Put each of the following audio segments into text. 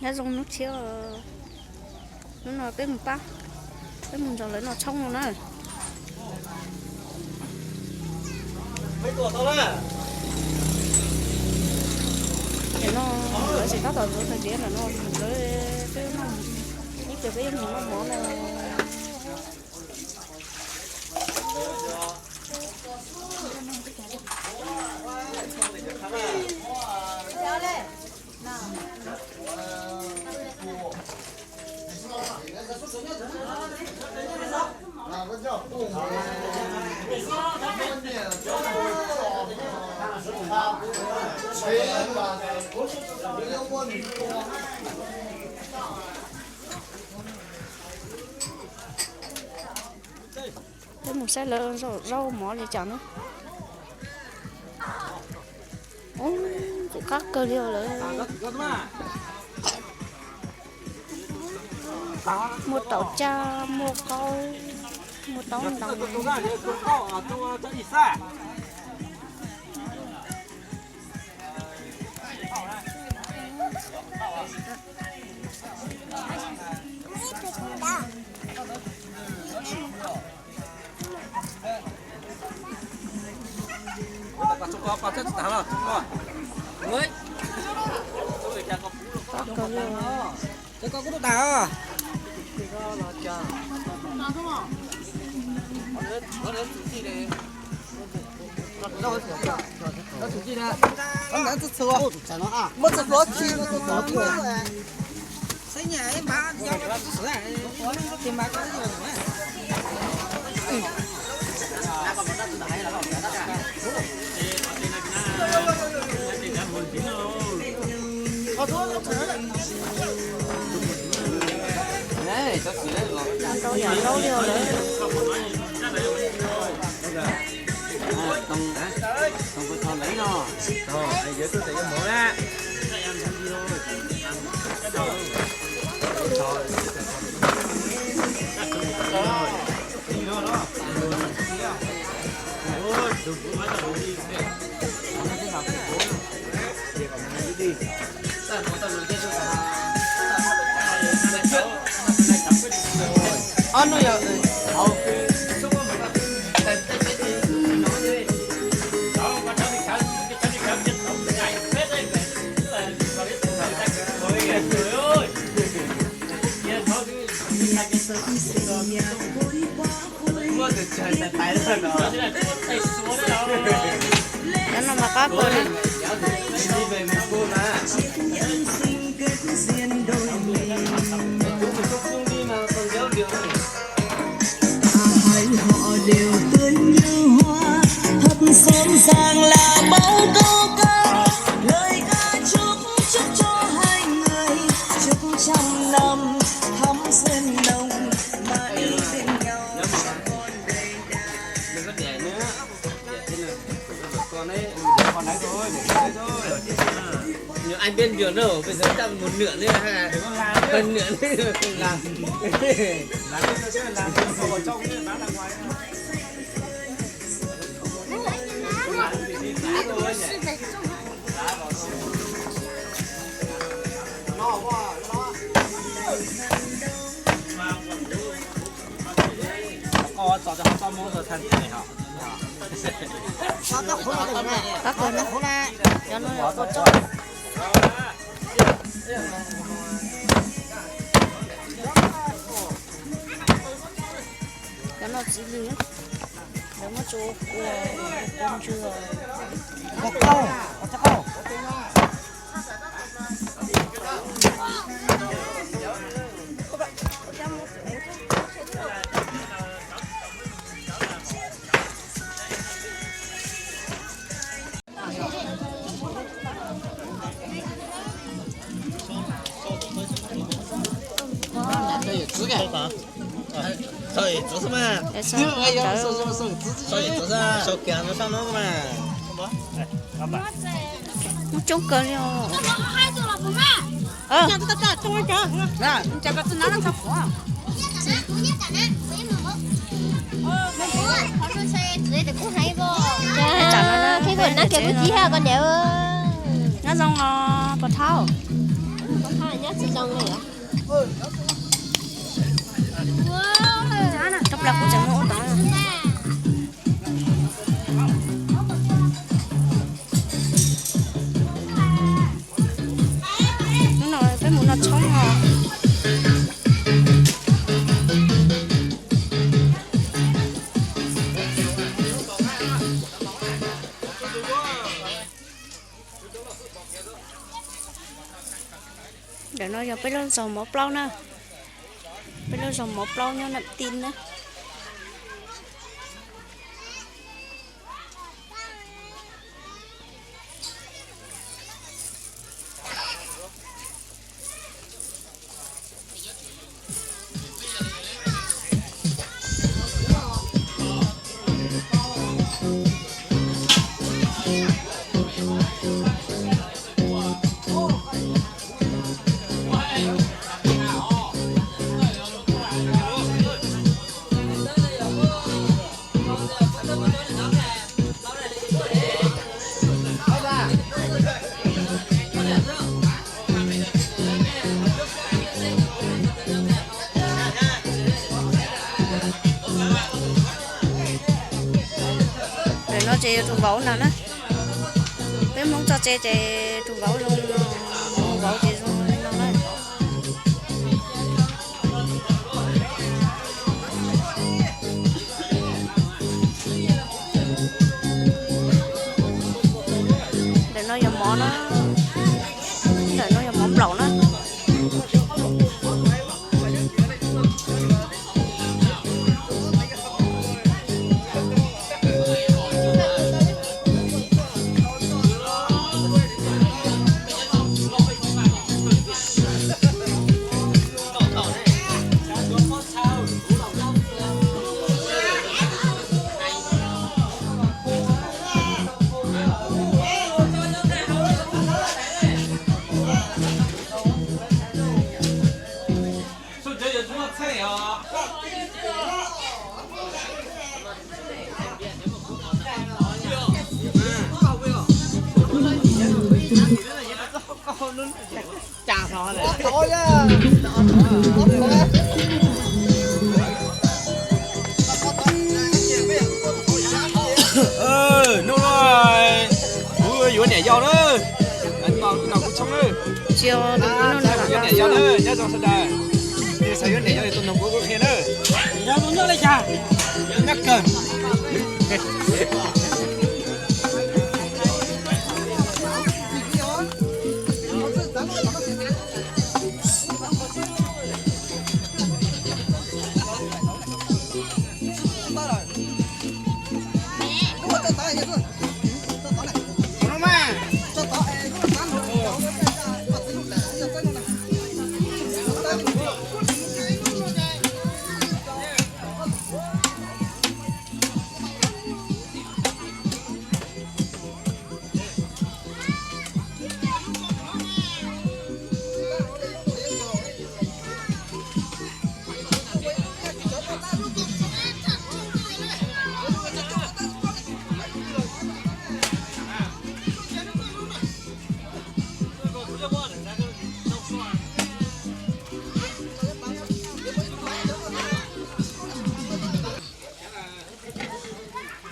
Nyob zoo hnub tshiab, hnub no peb mus pab, peb mus nrog lawv noj tshoob no na. Tam no lawv tseem tab tom ntxuav khaws cev ntawm no, lawv peb noj, ib pliag peb yuav mus noj mov no. Peb mus saib lawv zaub mov li cas na. Ub, ntxim qab kawg li os lawv. Muaj taum caj, muaj qaub, muaj taub ntoo. Rau yam rau li os lawm. Cov no mas qab kawg li. Hãy họ đều tươi như hoa, thật sớm sang là bao câu ca, lời ca chúc, chúc cho hai người chúc trăm năm thắm sen nồng mãi bên nhau. Anh biết nhiều đâu, bây giờ chắc một nửa nữa ha. Hơn nửa nữa không làm. Qab kawg na. Cov no yog kua txob. Cov no txiv lws, lawv muab tso ua kua ntswg, kua txob qaub. Sau ntawv, sau kiag no sab no mas. Muaj coob kawg li os. Nyob zoo os, pog thauj. Nyob tsis zoo li. Rau plaws kuv tseem muab ua tod. Hnub no peb mus noj tshoob os. Ntawm no yog peb lub zos Mov Plaub na. Peb lub zos Mov Plaub nyob Nam Tin na. Ntawm no ces yog tus vauv no na. Peb Hmoob txoj tse ces tus vauv zoo no, tus vauv ces zoo li no na. Ntawm no yog mov na. Ntawm no yog mov nplaum na. Hnub no kuv yuav niam yau na, no kuv tshoob na. Yuav niam yau na, nyob zoo sawv daws. Yog xav yuav niam yau tuaj nug kuv, kuv qhia na. Nyob kawg.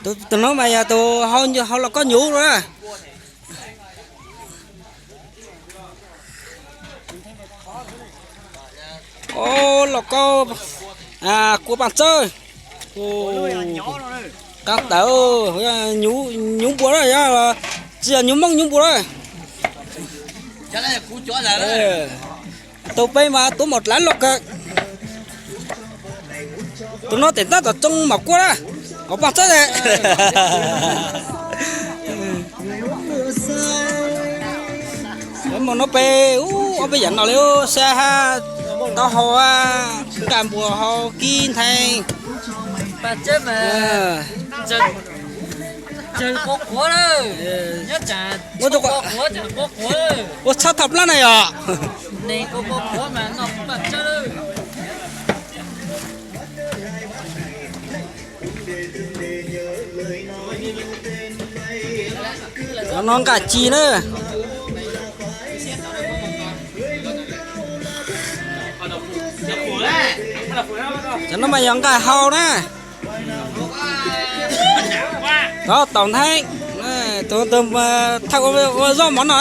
Tus no mas yog tus hau lauj kaub nyuv na. Lauj kaub kua paj txawb, qaab tawv, nyuv npua na, tsis yog nyuv Moob nyuv npua na. Tus peb mas tuav mom dlaav loj kawg. Tus no tes ntab tom tsoo mom kua na, mom paj txawb. Mom no peb, ob peb yaam no li, sab hab, taub hau, nqaj npua hau, kib nthe. Ua txhab thaj plab na yog. Cov no nqaj ci na. Cov no mas yog nqaij hau na. Tov taum ntheeb, tus thawj ua zoj mov no.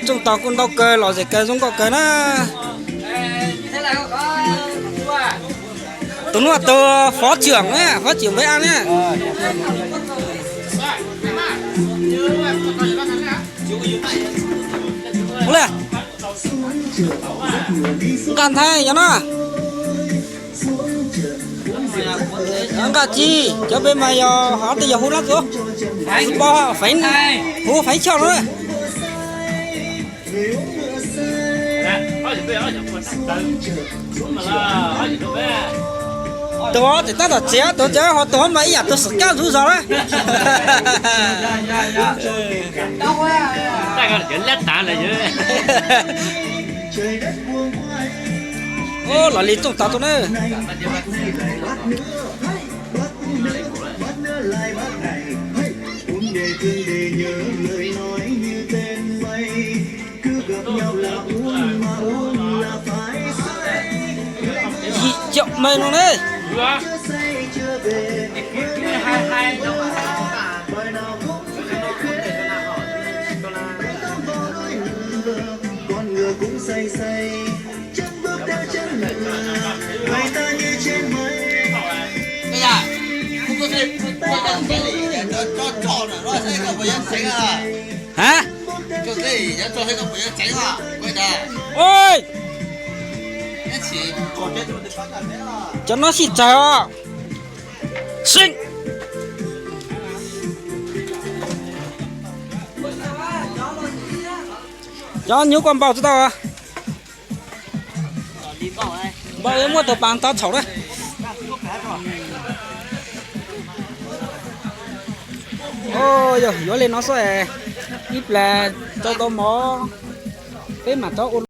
Tsooj taus kuj ntau kawg, lom zem kawg, zoo nkauj kawg na. Tus nuav tus phó trưởng na, phó trưởng Bến An na. Nqa nthe yog no. Nqa tsis, cov peb mas yog hov tej yog hu lab tus, hu feeb choj no. Tus tseem tab tom txiav, tus tseem ho tus mas ib yam tus xwm kab ntxuv zog na. Los li tsooj tau tus na. Yim caum meej no ne. Ha? Oj, cov no sib tsawg os. Sib, cov nyuv koj npau tsis tau. Npau muab tus pas tau txhaum na. Yog yuav li no xwb, ib plag rau tau mov, peb mam rov ua